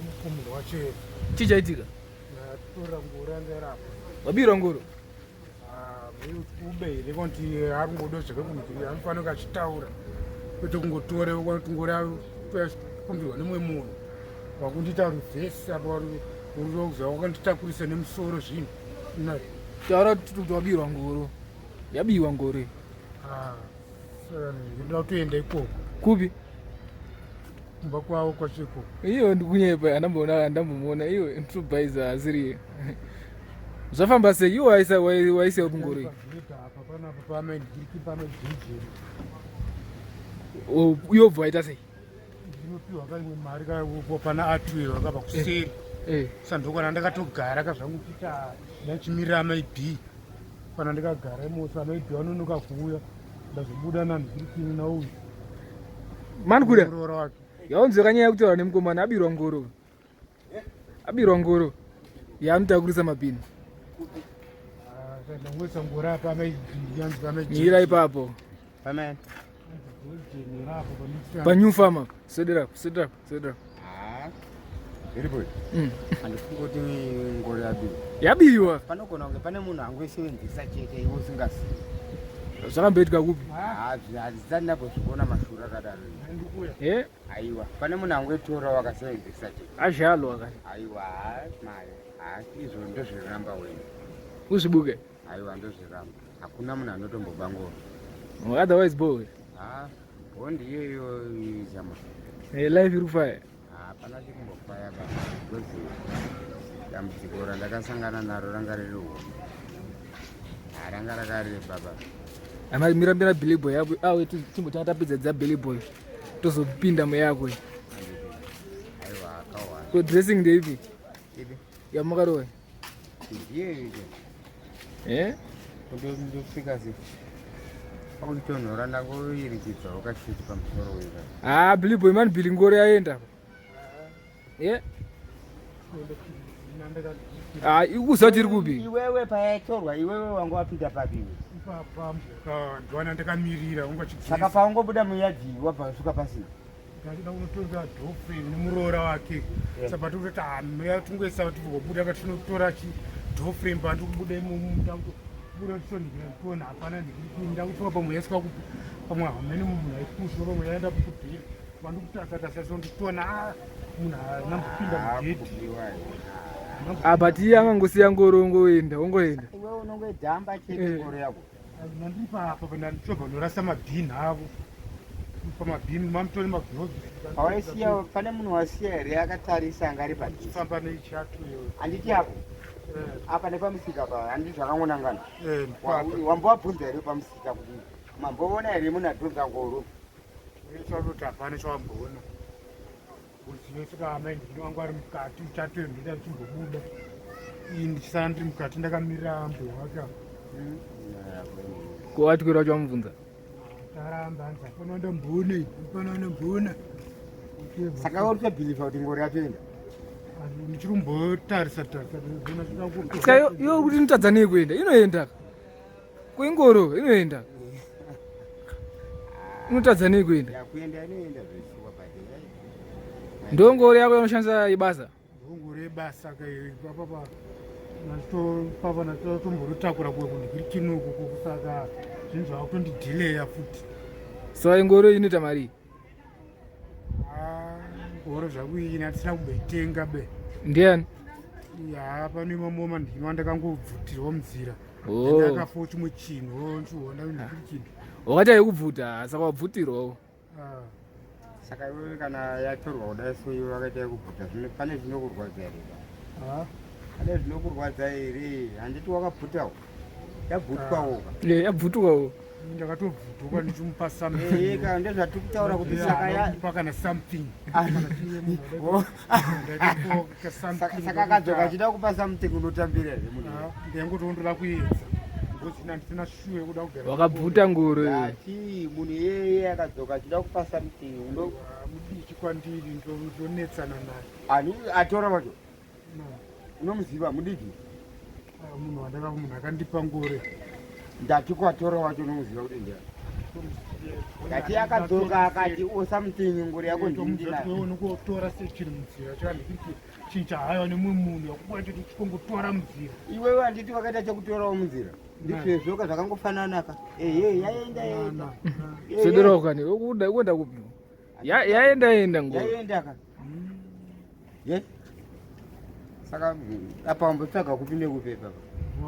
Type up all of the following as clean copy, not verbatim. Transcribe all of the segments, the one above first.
Mukumbo wacho. Chii chaitika? Ndatora ngoro yanga iri apo. Wabirwa ngoro? Ah, ube here konti ari kungoda zvekuti anofanira kunge achitaura kwete kungotore kuti ngoro yakumbirwa nemumwe munhu wakundiita ruvhesi apa uruza wakanditakurisa nemusoro zvinhu. Taura kuti wabirwa ngoro. Yabiwa ngoro. Ah, ndinoda kutoenda ikoko. Kupi? Kumba kwavo kwacho ikoko. Iyo ndikunyepa andamboona andambomuona iwe nditobhaiza asiri. Zvafamba sei iwe waisa waisa upi ngoro iyi? Apa panapa pamaindiriki pamajinjeri. Uyobva waita sei? Ndinopiwa kaimwe mari kapo pana atuyo akabva kuseri. Eh. Saka ndokwana ndakatogara kazvangu kuita ndachimirira amai B. Kana ndikagara imomo amai B vanonoka kuuya ndazobuda nanhikirikini nauyu. Mani kuda? Muroora wake. Yaunzweka nyaya yekutaura nemukomana abirwa ngoro. Abirwa ngoro. Yaanotakurisa mabhini. Ah, ndangoisa ngoro apa amai B yanzi amai J. Mira ipapo. Amen. Panew farm. Sedera, sedera, sedera. Ah. Iripo. Handifungi kuti ngoro yabiwa. Yabiwa. Panogona kunge pane munhu angoisevenzesa chete iwe usingazivi. Zvakamboitika kupi? Ah, handisati ndambozvikuona mashura akadaro. Eh? Aiwa, pane munhu angoitora wakasevenzesa chete. Azhalo akati. Aiwa, mai. Ah, izvo ndozviramba wena. Uzvibuke. Aiwa, ndozviramba. Hakuna munhu anotomboba ngoro. Otherwise boy. Ah, bond iyoyo zama. Eh, life iri kufaya. Hapana chikumbofaya ba. Because dambudziko randakasangana naro ranga riri hombe. Ranga rakareba ba. Ama mira mira Billy Boy yako. Awe timbotanga tapedza dza Billy Boy. Tozopinda muyako. Aiwa, akawa. Ko dressing ndeipi? Ipi? Yamakarova. Ndiyo iyo. Eh? Ndosvika se. Pakutonhora ndangoirikidzwa wakashiti pamusoro wega. Ah, Billy Boy man Billy ngoro yaenda. Eh? Ah, ikuziva iri kupi? Iwewe payaitorwa iwewe wanga wapinda papi iwe? Ipapa ndwana ndakamirira unga chigeza. Saka paungobuda muyadhi wabva wasvika pasina. Ndachida kunotora dofre nemuroora wake. Saka tokutoti ah meya tungoisa kuti vobuda katinotora chi dofre mba ndikubuda imomo ndakutobuda tichonhikira tiona hapana ndikupinda kutoka pamwe yaiswa kupi pamwe hamene munhu aipushwa pamwe yaenda kukubhira vandikutarisa tarisa ndikutoona ah munhu haana kupinda mugedhi. Ah, but iye angangosiya ngoro ongoenda ongoenda. Iwewe unongoidhamba chete Eh. ngoro yako. Ndandiri papa pandandichobva ndorasa mabhini avo pamabhini mamutore magloves. Pawaisiya pane munhu wasiya here akatarisa anga ari padhuze. Famba neichatu iyoyo. Handiti apo apa nepamusika pa handiti zvakangonangana. Eh, papa. Wambowabvunza here pamusika kuti mamboona here munhu adhonza ngoro? Kuti hapana chawamboona. Uzive saka amai ndini wangu ari mukati uchatu ndoda ndichimbobuda. Ini ndichisara ndiri mukati ndakamirira ambo wake. Ko watwira wacho wamubvunza. Taramba hanzi hapana ndamboona hapana ndamboona. Saka uri kutobhilivha kuti ngoro yatoenda? Ndichiri kumbotarisa tarisa. Saka iwe kuti inotadza nei kuenda? Inoenda. Kuingoro inoenda. Inotadza nei kuenda? Yakuenda inoenda zveshuwa but Ndongoro yako inoshandisa ibasa. Ndongoro yebasa kaipapa papa natomborutakura kuwe kundikiri chinuku kusaka zvinhu zvakutondidhileya futi. Saka ingoro inoita mari? Ah, ngoro zvakuini hatisina kumboitenga be. Ndiani? Ya pano imomo ndino ndakangobvutirwa munzira. Oh. Ndakafowo chimwe chinhu ndichiona ndikiri chinhu. Wakati yekubvuta saka wabvutirwawo. Ah. Saka iwewe kana yatorwa kudai so iwe wakaita yekubvuta zvino pane zvinokurwadza here? Ah. Pane zvinokurwadza here? Handiti wakabvutawo? Yabvutwawo ka. Eh, yabvutukawo. Ndakatobvutuka ndichimupa something. Eh, ka ndezvatiri kutaura kuti saka ya Ndakamupa kana something. Oh. Ndakamupa something. Saka akadzoka achida kupa something unotambira here munhu? Ah, Ndaingotondoda kuedza. Ngozi ndisina shuwa yekuda kugara. Wakabvuta ngoro iwe. Ati munhu iyeye akadzoka achida kupa something uno Mudiki kwandiri ndonetsana naye. ani atora wacho unomuziva mudiki Ah, munhu wandaka munhu akandipa ngore. ndati kwatora wacho unomuziva kuti ndiani? Ngati akadzoka akati o something ngoro yako ndindina. Unokotora sechiri munzira chakandikiti chinhu chahaiwa nemumwe munhu yakubuda chiti chikongotora munzira. Iwewe handiti wakaita chekutorawo munzira? Ndizvezvoka zvakangofananaka. Ehe, yaenda yaenda. Sederawo kani ukuda kuenda kupi? Yaenda enda ngoro. Yaenda ka. Ye? Saka apa wambotsvaga kupi nekupi ipapa?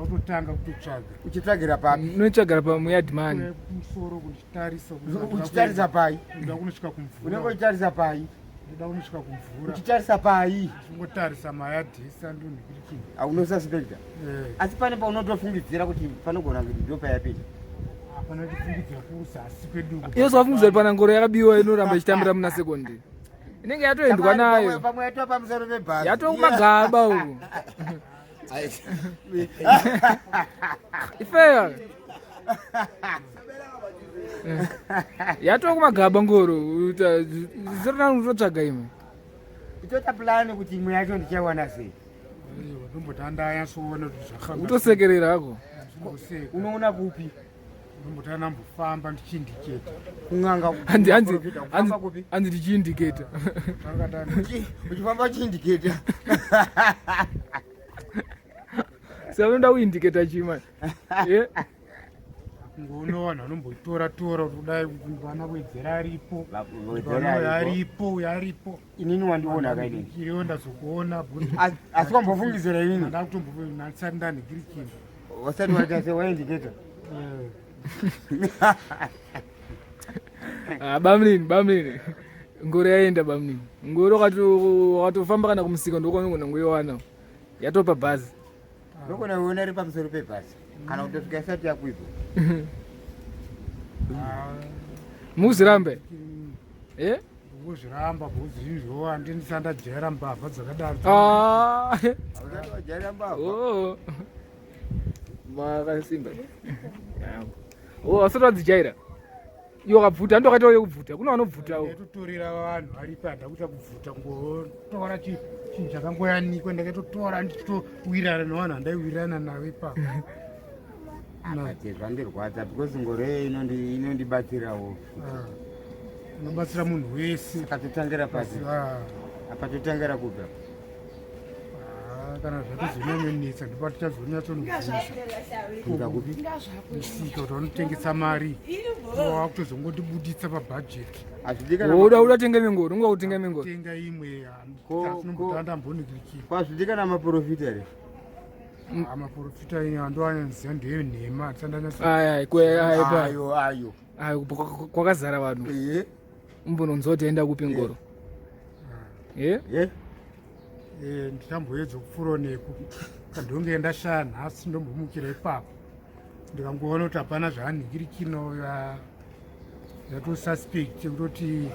Watotanga kutotsvaga. Uchitsvagira papi? Unotsvagira pa muyard man. Kumusoro kuchitarisa. Uchitarisa pai? Ndoda kunosvika kumvura. Unenge uchitarisa pai? Ndoda kunosvika kumvura. Uchitarisa pai? Uchingotarisa mayadhisa ndonhikirikini. Aunosuspecta? Asi pane paunotofungidzira kuti panogona kuti ndopayapinda. Hapana chifungidzira kuzasi kwedu. Iyo swafungidzira pana ngoro yakabiwa inoramba ichitambira muna sekondi. Inenge yatoendwa nayo. Pamwe yatova pamusoro pebhazi. Yatokumagaba uku. Ifeya. Yatokumagaba ngoro. Zero utotsvaga imwe. Itoita plani kuti imwe yacho ndichaiwana sei. Ndomboti andanyatsoona kuti zvakafamba. Utosekerera hako. Ndoseka. Unoona kupi? Ndomboti andambofamba ndichiindiketa. Kun'anga. Hanzi hanzi Kufamba kupi? hanzi ndichiindiketa. Uchifamba uchiindiketa. Saka unoda kuindiketa chima. Eh? Ngoona vanhu vanombotora tora kuti kudai vana wedzera aripo. Wedzera aripo, uyo aripo. Inini wandiona kainini. Iriwo ndazokuona. Asi wambofungidzira inini? Ndakutombosati ndanhikirikini. Wasati waita se waindiketa. Ah, bamnini bamnini. Ngoro yaenda bamnini. Ngoro wakatofamba kana kumusika ndokwanogona ngoiwana. Yatopa bhazi. Ndokona iona iri pamusoro pebhazi. Kana kutosvika isati yakwidzwa. Muzirambe. Eh? Kuzviramba kuzvinzvo handindisati ndajaira mbavha dzakadaro. Ah. Hausati wajaira mbavha. Oh. Makasimba. Oh, asati wadzijaira. Iwe wakabvuta ndo wakaita yekubvuta. Kuna vanobvutawo. Ndaitotorera vanhu varipo handakuita kubvuta kungotora chinhu chakangoyanikwa ndakatotora ndichitowirirana nevanhu handaiwirirana navo ipapo. But zvandirwadza because ngoro iyi inondibatsirawo. Inobatsira munhu wese. Saka totangira pasi. Apa totangira kupi? Kana zvatozonyanyonetsa ndipo tichazonyatsonobvunza. Kubva kupi? Musika kuti vanotengesa mari wakutozongotibuditsa pabhajeti. Hazvidi kana Uda uda tenga mingoro, unga kutenga mingoro. Tenga imwe asinombotanga ndambonigirikira. Kwazvidi kana maprofita here? Maprofita andoanyanziva ndeyenhema handisandanyatso. Aya, kwe aya pa. Ayo ayo. Ayo kwakazara vanhu. Eh. Umbononzwa kuti enda kupi ngoro. Eh? Eh. Ndichamboedza kupfuura neko. Kandonge ndashaya nhasi ndombomukira ipapo. Ndikangoona kuti hapana zvaanhingirikino yatosuspect yekutoti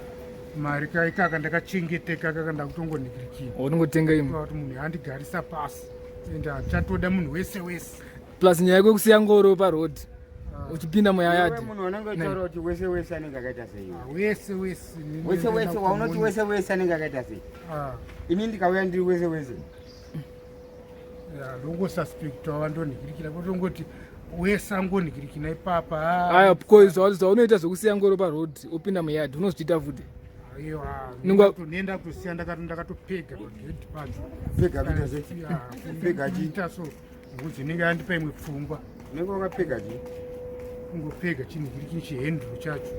mari kaikaka ndakachengeteka kaka ndakutongonhingirikina. Unongotenga imwe. Kuti munhu yandigarisa pasi ende hachatoda munhu wese wese. Plus nyaya yekusiya ngoro paroad. Uchipinda muyayadi. Iwe munhu unenge uchitaura kuti wese wese anenge akaita sei? Wese wese. Wese wese waunoti wese wese anenge akaita sei? Ini ndikauya ndiri wese wese. Ndongosuspecta wandonhingirikira kutongoti wese angonhingirikina ipapa. Aya ko zvaunoita zvekusiya ngoro paroad upinda muyadi unozviita futi. Aiwa, nenda kutosiya ndakatopega pagedhi pacho. Pega kuita sei? Pega chii? Ita so ngozi inenge yandipa imwe pfungwa. Unenge wakapega chii? Kungopega chinhingirikini chihenduru chacho.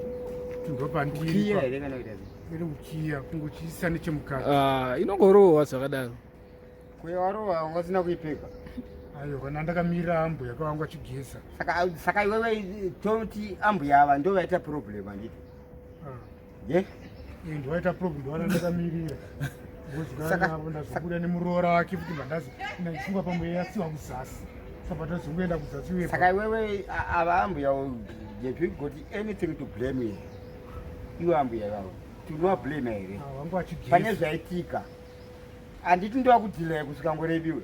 Ndopandiri. Kukiya here kana kuita sei? Iri kukiya kungochiisa nechemukati. Ah, inongorohwa zvakadaro. Kuya warohwa wanga usina kuipega. Aiwa, kana ndakamirira ambuya kavanga achigeza. Saka iwewe toti ambuya ava ndo vaita problem handiti? Ye? Ndovaita problem ndovana ndakamirira. Saka ndazobuda nemuroora wake futi mandazi ndafunga pamwe yasiwa kuzasi. Saka tazongoenda kuzasi iwe. Saka iwewe ava ambuya have you got anything to blame here? Iwe ambuya vavo. Tinowa blame here? Vangu vachigeza. Pane zvaitika. Handiti ndowakudhilaya kusvika ngorebiwe.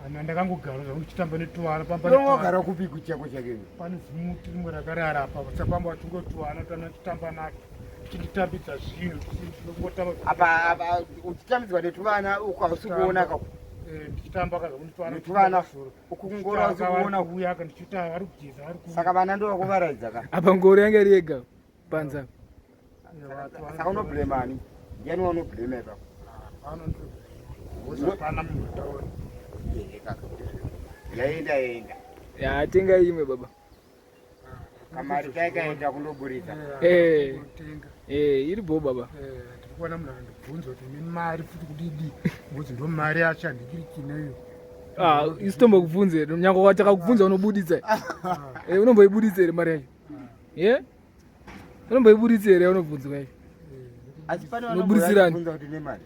Ana ndakangogara zvangu ndichitamba netuwana pamba. Unongogara kupi kuchako chake? Pane zimuti rimwe rakarara apa saka wachingotuwana tana tichitamba nato. Tichitambidza zvinhu tinongotamba. Apa apa uchitambidzwa netuvana uko hausi kuona ka. Ndichitamba akaza kunditwara. Netuvana uku kungoro kuona kuuya akandichita vari kugeza vari ku. Saka vana ndo vakuvaraidza ka. Apa ngoro yanga iri yega panza. Saka unoblame ani? Ndiani waunoblame ipapo? Hapana munhu ndaona. Yaenda yaenda. Ya tenga imwe baba. Kamari kaikaenda kundoburitsa. Eh. Eh, iri bho baba. Eh, ndikuona munhu andibvunza kuti une mari futi kudidi. Ngozi ndo mari yacho handikiri kineyo. Ah, isu tombokubvunze nyange watakakubvunza unobuditsa. Eh, unomboibuditsa here mari yacho? Ye? Unomboibuditsa here yaunobvunzwa yacho? Asi pane Unoburitsirani. vanobvunza kuti une mari.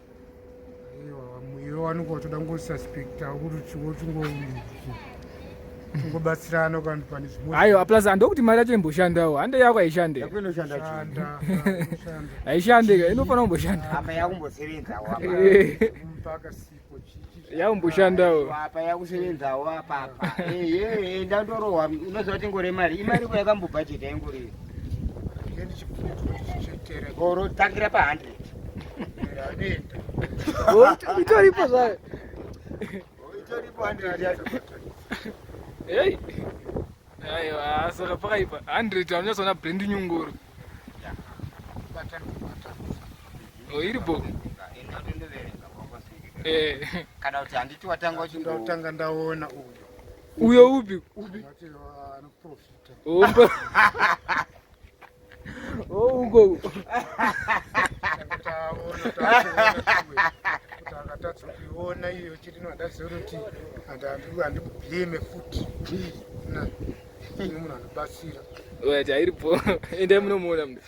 Iwe wanenge watoda ngosuspecta kuti tingobatsirana kana pane zvimwe. Aiwa, plus handokuti mari yacho imboshandawo. Hande yako haishande. Yako inoshanda chii? Shanda, shanda. Haishande ka, inofanira kumboshanda. Apa yakumbosevenzawo apa. Eh, Mpaka sipo chichi. Yakumboshandawo. Apa yakusevenzawo apa apa. Eh, eh, ndandorohwa unoziva kuti ngore mari. Imari ko yakambobhajeta ingori. Ndiye ndichibvunzwa ndichichetere. Ngoro tangira pa 100. Anoenda. Oh, itoripo zvayo. Itoripo 100 yacho. Hey. Aiwa, saka pakaipa 100 anonyatsoona brand new ngoro. Batana kubata. Oh, iripo. Enda utondoverenga kwakasvika. Eh. Kana kuti handiti watanga uchingo Ndotanga ndaona uyo. Uyo upi? Upi? Ndati anoprofita. Omba. Oh, uko. Tanga taona taona kuti akatadza kuiona iyo chiri handaziva kuti handikublame futi. Na ini munhu anobatsira. Wait, iripo. Endai munomuona mndu.